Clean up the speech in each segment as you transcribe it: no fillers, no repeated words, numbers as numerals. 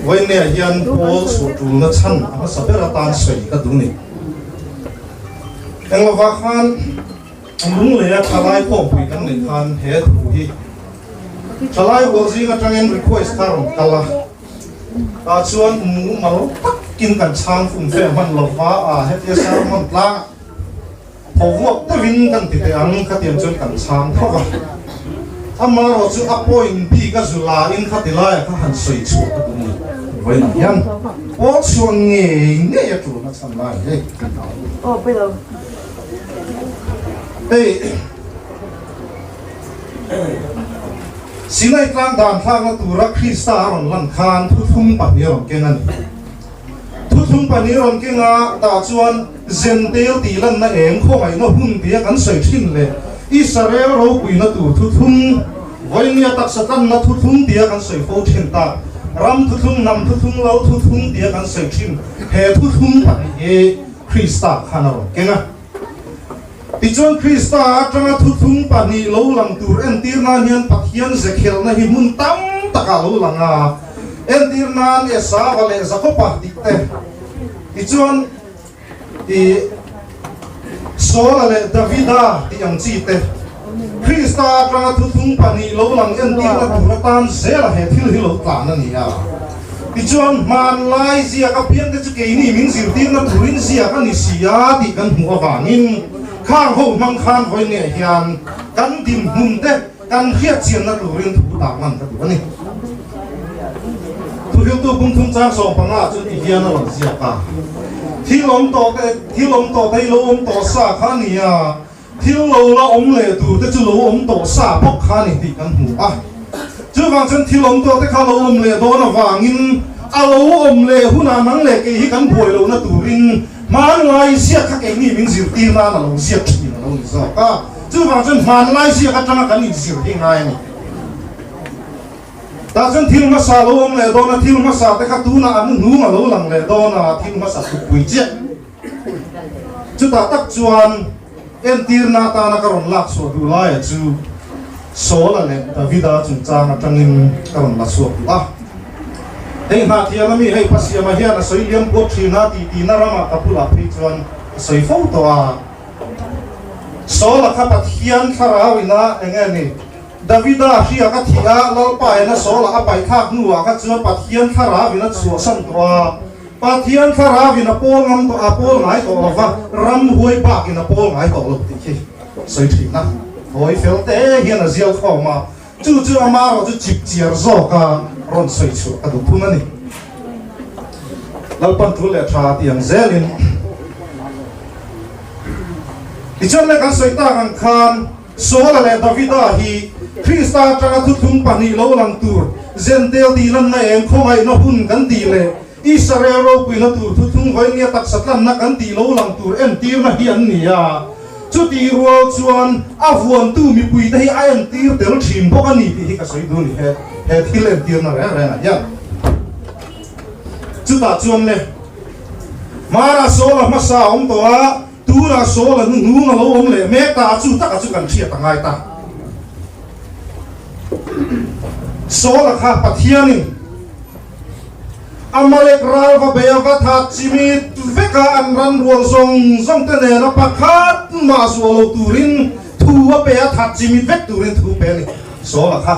Vawinia hian pawl chhuah tulna chhan a hmasa ber atan sawi ka duh ni. Englovah khan Lungleia thalai khawmpui kan neih khan he thu hi thalai rual zing atangin request kha rawn kal a, tah chuan mumal takin kan chhang fum fe hman lova a hetia sermon tlangah Thaw vuak deuhin kan ti teh ang khatiang chuan kan chhang tho va. Amaherawh chu a point bik a zu la in khati laia kha han sawi chhuah ka tum ni. Vawiinah hian pawl chhuah ngei ngei a tulna chhan lai hei. Hei Sinai tlang dan thlakna tura Krista a rawn lan khan thuthlung pahnih a rawn keng a ni. Thuthlung pahnih rawn keng a, tah chuan Zentel tih lanna eng khawngaihna hun tia kan sawi thin leh Israel ropuina tur thuthlung, vawinia taksa tlanna thuthlung tia kan sawi fo thin tak, ram thuthlung, hnam thuthlung, lo thuthlung tia kan sawi thin he thuthlung pahnih hi Krista khan a rawn keng a. Tichuan Krista atanga thuthlung pahnih lo lang tur entir nan hian Pathian zekhelna hi hmun tam takah lo lang a, entir nan Esava leh Jakoba tih te, tichuan i Saula leh Davida tih ang chi te, Krista atanga thuthlung pahnih lo lang entirna tur atan zela he thil hi lo tlan a ni a. Tichuan, hmanlai ziak apiangte chu keini min zirtirna turin ziak a ni si a tih kan hmuh avangin khang ho hmang khan vawiinah hian kan dinhmunte kan hriatchianna turin thu tarlan ka duh a ni. Thuhriltu pumthum chang 15 chu ti hian a rawn ziak a, Thil awm tawh te, thil awm tawh te hi lo awm tawh sa kha a ni a, Thil lo la awm leh tur te chu lo awm tawh sa bawk kha a ni tih kan hmu a. Chuvang chuan thil awm tawh te kha lo awm leh dawn avangin a lo awm leh hunah nang leh kei hi kan buai lohna turin hmanlai ziak kha keini min zirtir nan a lo ziak thin a lo ni zawk a. Chuvang chuan hmanlai ziak atanga kan inzir hi ngai a ni. Tah chuan thil hmasa lo awm leh dawn a, thil hmasa te kha tunah an hnung a lo lang leh dawn a, thil hmasa thupui chiah. Chutah tak chuan entirna atana ka rawn lak chhuah duh laia chu Saula leh Davida chungchang atangin ka rawn la chhuak duh a. Hei hnahthiam ami hei Pasiama hian a sawi liam kuat thin a tih tihna ramah ka bulah phei chuan a sawi fo tawh a. Saula kha Pathian thlarau ina eng nge ni Davida hria ka thih a, Lalpa ina Saula a paihthlak hnuah kha chuan Pathian thlarau ina chhuahsan tawh a. Pathian thlarauin a pawl ngam tawh, a pawl ngai tawh lo va, ramhuai bakin a pawl ngai tawh lo tih khi sawi thin a. Hawi fel te hian a zial khawm a, chu chu ama erawh chu chip chiar zawka rawn sawi chhuah ka duh thung a ni. Lalpan tul leh tha tih ang zelin. Tichuan le kan sawi tak ang khan Saula leh Davida hi Krista atanga thuthlung pahnih lo lang tur Zentel tih lanna eng khawngaihna hun kan tih leh Israel ropuina tur thuthlung vawinia taksa tlanna kan tih lo lang tur entirna hi an ni a. Chutih rual chuan a vuantu mipuite hi a entir tel thin bawk a ni tih hi ka sawi duh a ni he he thil entirna reng rengah hian. Chutah chuan le Mara Saula hmasa a awm tawh a, Tunah Saul a hnuhnung a lo awm leh mek ta a, chu taka chu kan hriat a ngai ta. Saul a kha Pathianin Amalek ral va bei a va that chimit vek a, an ran rual zawng zawng te nena pakhat mah zuah lo turin thu a pe a, that chimit vek turin thu pe a ni Saul a kha.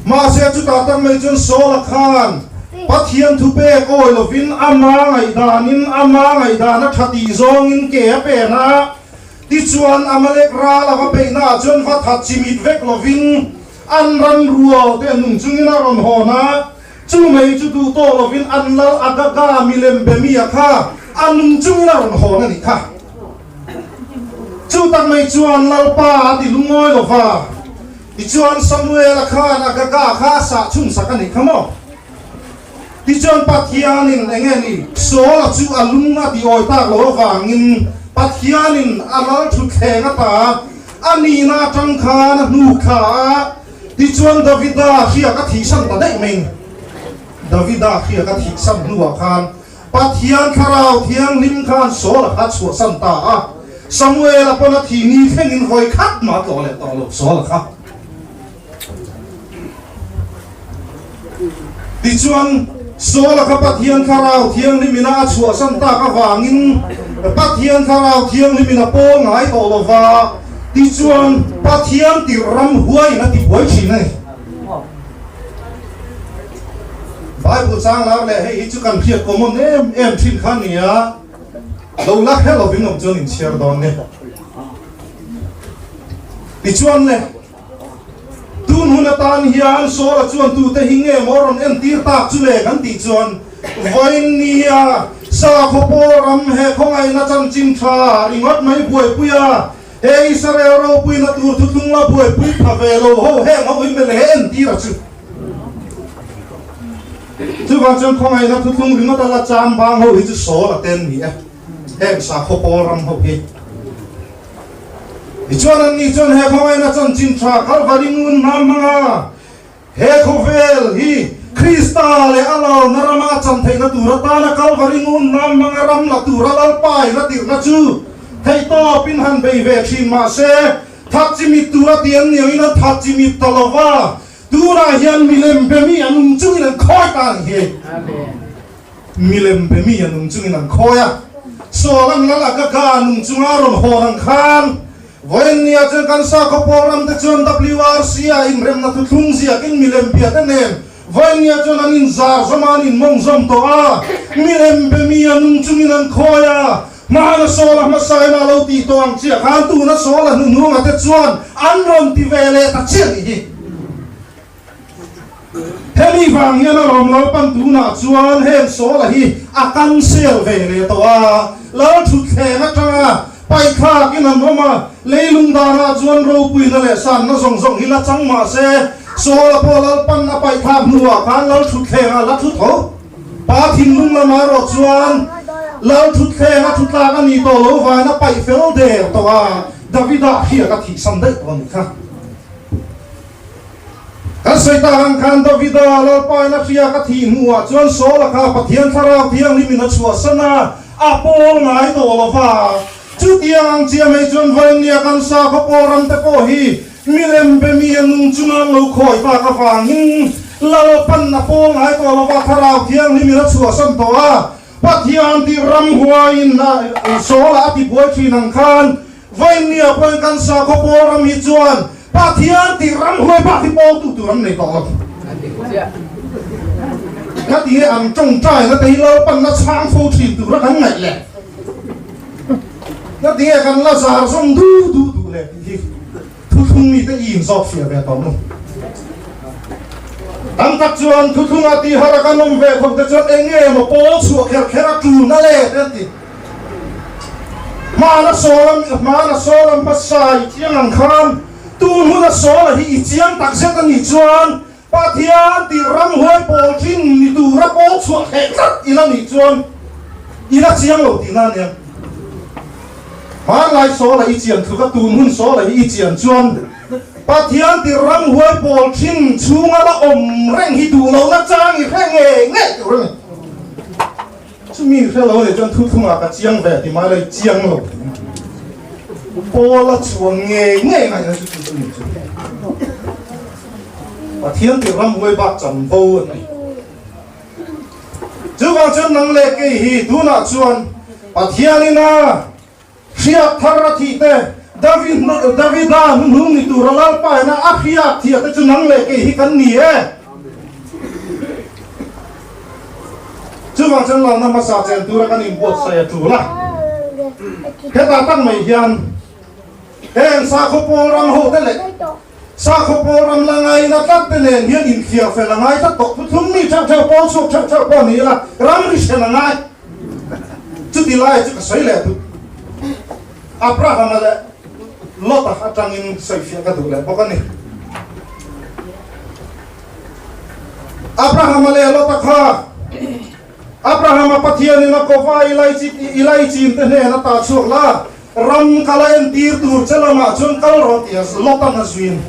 Mahse chutah tak mai chuan Saul a khan Pathian thu pek awi lovin ama ngaihdanin ama ngaihdan a tha tih zawngin ke a pen a, tichuan Amalek ral a va peihna ah chuan va that chimit vek lovin an ran rual te nung chungin a rawn hawn a, chu mai chu duh tawh lovin an lal Agaga milem Bemia kha a nung chungin a rawn hawn a nih kha. Chu tak mai chuan Lalpa a ti lungawi lova. Tichuan Samuela khan Agaga kha a sah chhun sak a nih kha maw? Tichuan Pathianin eng nge ni Saula chu a lung a ti awi tak lo avangin Pathianin a lal thutthleng ata a nihna atang khan a hnuk thla a, tichuan Davida hriak a thihsan ta daih mai. Davida hriak a thihsan hnuah khan Pathian Thlarau Thianghlim khan Saula kha chhuahsan ta a, Samuela pawn a thih ni thlengin vawi khat mah tlawh leh tawh lo Saula kha. Tichuan, Saula kha Pathian Thlarau Thianghlimina a chhuahsan tak avangin Pathian Thlarau Thianghlimin a pawl ngai tawh lo va, tichuan Pathian tirh ramhuaiin a tibuai thin a ni. Bible chang lar leh hei hi chu kan hriat common em em thin kha nia, lo la hre lovin awm chuan inchhiar dawn nia. Tichuan le. Tun hun atan hian Saula chuan tute hi nge maw rawn entir tak chu le kan tih chuan vawinia sakhaw pawl ram he khawngaihna chanchin tha ringawt mai buaipui a, he Israel ropuina tur thuthlung la buaipui pha ve lo ho heng ho hi mele he entir a chu. Chuvang chuan khawngaihna thuthlung ringawt a la cham bang ho hi chu Saula ten ni e, heng sakhaw pawl ram ho hi. Tichuan anni chuan he khawngaihna chanchin tha Kalvari ngun hnam hmanga he khawvel hi Krista leh a lalna rama a chan theihna tur atana Kalvari ngun hnam hmanga ram la tura Lalpa in a tirhna chu theihtawpin han bei ve thin mahse that chimit tura ti an niangin an that chimit ta lova tunah hian milem be mi an um chungin an khawi ta a ni hi. Milem be mi a nung chungin an khawi a, Saul an lal Agaga a nung chunga a rawn hawn ang khan vawiinnia chuan kan sakhaw pawl ram te chuan WRC ah inremna thuthlung ziakin milem bia te nen vawiinnia chuan an inzar zawm a, an inmawng zawm tawh a, milem be mi a nung chungin an khawi a, hmana Saul a hmasa emaw a lo tih tawh ang chiah khan tuna Saul a hnuhnunga te chuan an rawn ti ve leh ta chiah nih hi. Hemi vang hian a lawm lo pan tunah chuan heng Sawla hi a cancel ve leh tawh a, Lal thutthleng atanga paihthlakin an awm a, leilung danah chuan ropuina leh sanna zawng zawng hi la chang mah se, Sawla pawh Lal pan a paihthlak hnuah khan Lal thutthlengah la thu tho. Pa thinlung lamah erawh chuan Lal thutthleng a thutlak a nih tawh lo vain a paih fel der tawh a, Davida hriak a thihsan daih tawh a nih kha. Kan sawi tak ang khan Davida Lalpain a hriak a thih hnuah chuan Saula kha Pathian Thlarau Thianghlimin a chhuahsan a, a pawl ngai tawh lo va. Chutiang ang chiah mai chuan vawinia kan sakhaw pawl ram te pawh hi milem be mi a nung chunga an lo khawi tak avangin Lalpan a pawl ngai tawh lo va, Thlarau Thianghlimin a chhuahsan tawh a. Pathian tih ramhuaiin Saula a tibuai thin ang khan Vawinia pawhin kan sakhaw pawl ram hi chuan Pathian tih ramhuai bak hi pawltu tur an nei tawh lo. Ka ti e ang tawngtaina te hi Lalpanna chhang fo thin tura kan ngaih le. Ka ti e kan la zar zawng du du duh le tih hi thuthlung mite i inzawt fiah ve tawh nu. Tam tak chuan thuthlunga tihar a kan awm ve tho te chuan eng nge maw pawl chhuah kher kher a tulna le te an ti. Hmana sawl hmana sawl a hmasa i chiang ang khan tun huna sawl a hi i chiang tak zet a nih chuan Pathian tih ramhuai pawl thin ni tura pawl chhuah hleh tlat ila nih chuan i la chiang lo tihna a nia. Hmanlai sawl a i chian tluk a tun hun sawl a hi i chian chuan Pathian tih ramhuai pawl thin chhunga la awm reng hi duh lohna chang i hre ngei ngei tur a ni. Chumi hre lo leh chuan thuthlungah ka chiang ve ti mai lo i chiang lo tih na. Paula chuan ngei ngei ngaihna chu chu chu ni chu. Pathian tih ramhuai bak chanvo an ni. Chuvang chuan nang leh kei hi tunah chuan Pathianin a Hriat thar a thih te, David Davida hnuhnung ni tura Lalpa ina a hriat thiah te chu nang leh kei hi kan ni e. Chuvang chuan lalna hmasa chen tura kan inbuatsaih a tul a. Hetah tak mai hian heng sakhaw pawl ram ho te leh sakhaw pawl ram la ngaina tlat te nen hian inthiar fel a ngai tlat tawh. Thuthlung mi theuh theuh, pawl chhuak theuh theuh pawh ni ila ramri hren a ngai. Chuti lai chu ka sawi leh duh. Abrahama leh Lota atangin sawifiah ka duh leh bawk a ni. Abrahama leh Lota kha Abrahama Pathianin a kova Ilaichin te hnen a tah chhuak la, ram kal a entir tur che lamah chuan kal rawh tia Lotan a zuin.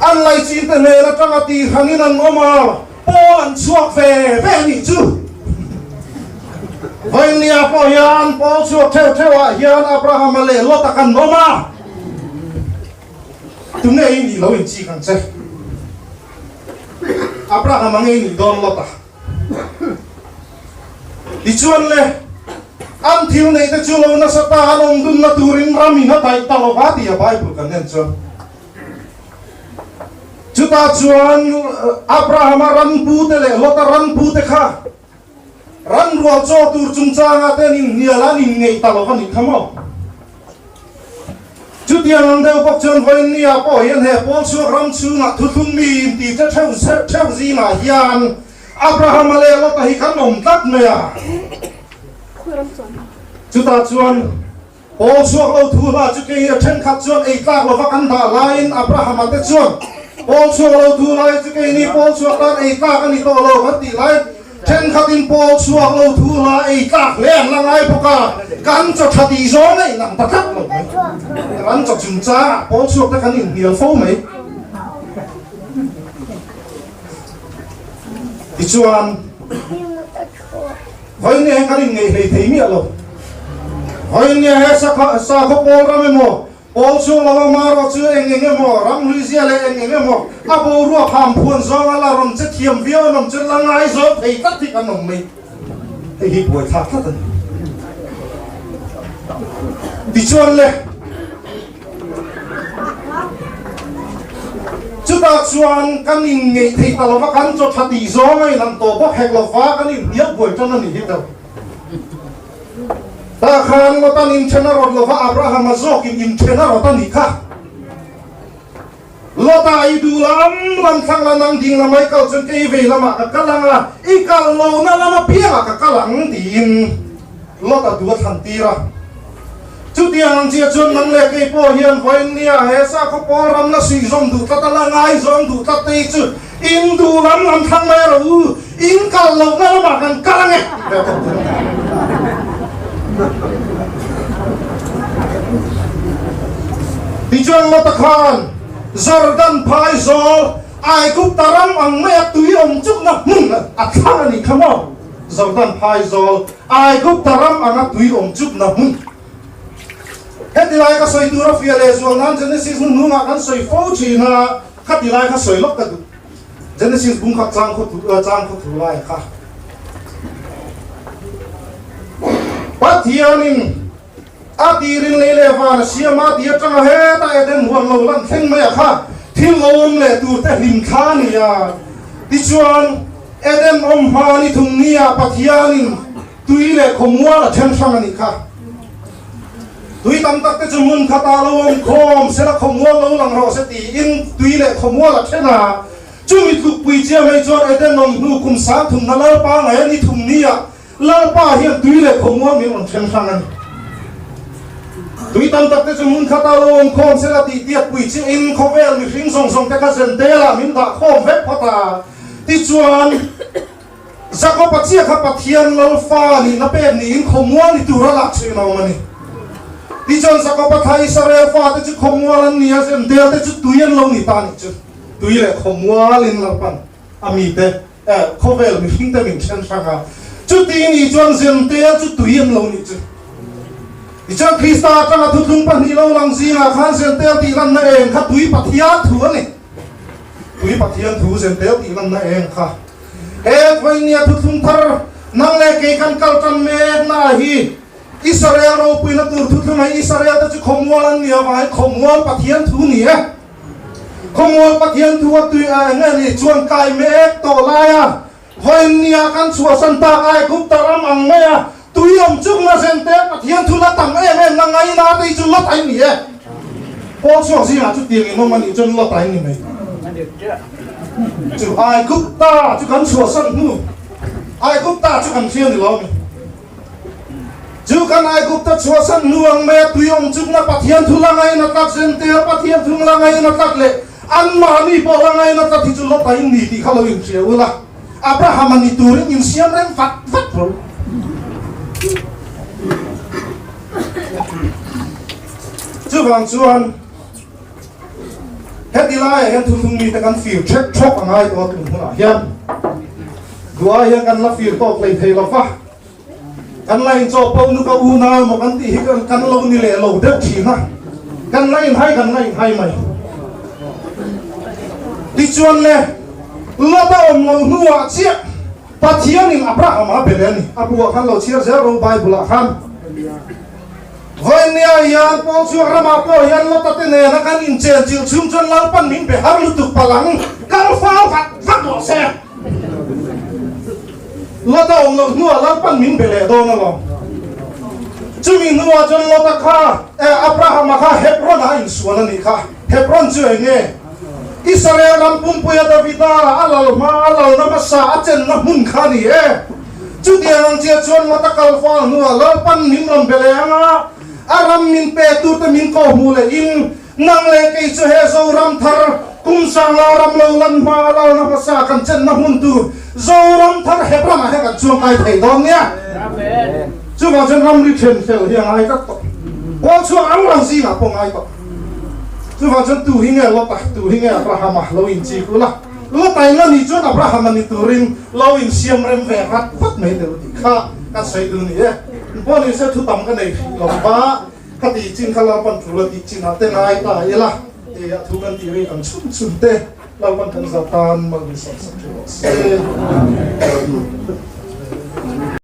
An Laichin te hnen atanga tihranin an awm a. Pawl an chhuak ve ve a nih chu. Vawinia pawh hian pawl chhuak theuh theuh ah hian Abrahama leh Lota kan awm a. Tunge i nih lo inchik ang che. Abrahama ngei nih dawn Lota. Tichuan le, an thil neih te chu lo nasa ta an awm dunna turin ram in a daih ta lo va tih a Bible kan en chuan. Chutah chuan Abrahama ran pute leh Lota ran pute kha ran rual chaw tur chungchangah te an inhnial a, an inngeih ta lo va nih kha maw? Chutiang ang deuh bawk chuan vawiinnia pawh hian he pawl chhuak ram chhungah thuthlung mi inti che theuh theuh zingah hian Abrahama leh Lota hi kan awm tlat mai a. Chutah chuan pawl chhuak lo thu hla chu kei a thenkhat chuan ei tlak lova kan dah laiin Abrahama te chuan pawl chhuak lo thu lai chu keini pawl chhuak tan ei tlak a ni tawh lo kan tih lai Thenkhatin pawl chhuak lo thu hla ei tlak hle an la ngai bawk a, kan chaw tha tih zawng a inang ta tlat lo mai. Ran chaw chungchangah pawl chhuak te kan inhnial fo mai. Tichuan, vawinia he kan inngeih hlei thei miah lo. Vawinia he sakhaw pawl ram emaw, Pawl chhuak lo a marawh chu eng eng emaw, ramhlui zia leh eng eng emaw, a boruak ham phuan zawnga la rawn che thiam viau an awm chu la ngaizawng thei tlat hi kan awm mai. Hei hi buaithlak tlat a ni. Tichuan le, chutah chuan kan inngeih thei ta lova kan chaw tha tih zawng a inang tawh bawk hek lova kan inhnial buai tan a ni hi tawh. Tah khan Lotan inthen a rawt lova Abrahama zawkin inthen a rawt a nih kha. Lota i duh lam lam thlang la nang ding lamah i kal chuan kei vei lamah ka kal ang a, i kal lohna lam apiangah ka kal ang tiin Lota duh a thlan tir a. Chutiang ang chiah chuan nang leh kei pawh hian vawiinnia he sakhaw pawl ram la suihzawm duh tlat a, la ngaizawm duh tlat te hi chu in duh lam lam thlang mai rawh u, in kal lohna lamah kan kal ang e tih vel tawk tur a ni. Tichuan Lota khan Jordan phaizawl Aigupta ram ang maia tui awm chukna hmun a thlang a nih kha maw? Jordan phaizawl Aigupta ram anga tui awm chukna hmun. Heti lai ka sawi tur a fiah leh zual nan Genesis hnuhnungah kan sawi fo thin a, khati lai kha sawi lawk ka duh. Genesis bung khat chang khaw thu chang khaw thu lai kha. Pathianin A tirin lei leh van a siam a ti atanga heta Eden huan lo lan thleng mai a kha thil lo awm leh tur te hlim thla a ni a. Tichuan, Eden awm hma ni thum nia Pathianin tui leh khawmual a then hrang a nih kha. Tui tam tak te chu hmun khatah lo awm khawm sela khawmual lo lang rawh se tiin tui leh khawmual a then a. Chumi tlukpui chiah mai chuan Eden awm hnu kum sang thumna Lalpa ngaia ni thum nia Lalpa hian tui leh khawmual min rawn then hrang a ni. Tui tam tak te chu hmun khata lo awm khawm sela tih tiat pui chiahin khawvel mihring zawng zawng te kha zen telah min dah khawm vek phawt a. Tichuan, Jakob-a chiah kha Pathian Lalfa nihna pek niin khawmual ni tura lak chhuin a awm a ni. Tichuan, Jakob-a thla Israel fate chu khawmual an ni a, zen tel te chu tui an lo ni ta nih chu. Tui leh khawmualin Lalpan a mite Eh, khawvel mihring te min then hrang a, chuti ni chuan Zentel chu tui an lo nih chu. Tichuan Krista atanga thuthlung pahnih lo lang zingah khan Zentel tih lanna eng kha tui Pathian thu a ni. Tui Pathian thu Zentel tih lanna eng kha. He vawinia thuthlung thar nang leh kei kan kal tan mekna hi Israel ropuina tur thuthlung hi Israel te chu khawmual an ni avangin khawmual Pathian thu ni e. Khawmual Pathian thu a tui a eng nge ni chuan kai mek tawh lai a, vawiinnia kan chhuahsan tak Aigupta ram ang mai a tui awm chukna zen te Pathian thu la tam em em na ngaina te hi chu lot ain ni e. Pawl chhuak zingah chu tiang in awm a nih chuan lot ain ni mai. Chu Aigupta chu kan chhuahsan hnu Aigupta chu kan hria ni lo mi. Chu kan Aigupta chhuahsan hnu ang mai a tui awm chukna Pathian thu la ngaina tlat Zentel Pathian thu la ngaina tlat leh anmahni pawh la ngaina tlat hi chu Lota in ni tih kha lo inhria ula, Abraham-a ni turin insiam reng vat vat ro. Chuvang chuan heti laiah hian thuthlung mite kan fir ṭhek ṭhawk a ngai tawh a tun hunah hian duai hian kan la fir tawk hlei thei lo va. Kan la inchawh pawh nu ka unau emaw kan tih hi kan lo ni leh lo deuh thin a, kan la inhai kan la inhai mai. Tichuan le. Lota awm lo hnuah chiah Pathianin Abrahama a be leh a ni. A buah khan lo chhiar zel rawh Bible-ah khan. Vawinia hian Paul chhuak ramah pawh hian Lota te nena kan inchen chilh chhung chuan Lalpan min be har lutuk palh ang, kal fal vat vat rawh se. Lota awm loh hnuah Lalpan min be leh dawn alawm. Chumi hnuah chuan Lota kha, eh, Abrahama kha Hebron-ah a insual a nih kha. Hebron chu eng nge? Israel ram pumpuia Davida a lal hma, a lalna hmasa, a chenna hmun kha a ni e. Chutiang ang chiah chuan Lota kal fal hnuah Lalpan min rawn be leh ang a, a ram min pe turte min ko hmu lehin, Nang leh kei chu he Zoram thar kum sangla ram lo lan hma a lalna hmasa kan chenna hmun tur Zoram thar Hebron ah hian kan chuangkai thei dawn nia. Chuvang chuan ramri then fel hi a ngai tlat tawh. Kawl chhuak ang rang zingah pawh ngai tawh. Chuvang chuan tu hi nge Lota, tu hi nge Abrahama lo inchik ula. Lota in la nih chuan Abrahama ni turin lo insiam rem ve vat vat mai teh u tih kha kan sawi duh ni e. Pawh ni se thu tam ka nei hrih lo va. Ka tih chin kha Lalpan tul a tih chinah te ngai ta ila, e a thu kan tih ri ang chhun chhun te Lalpan kan za tan mal min sawm sak ṭhin rawh se. Amen.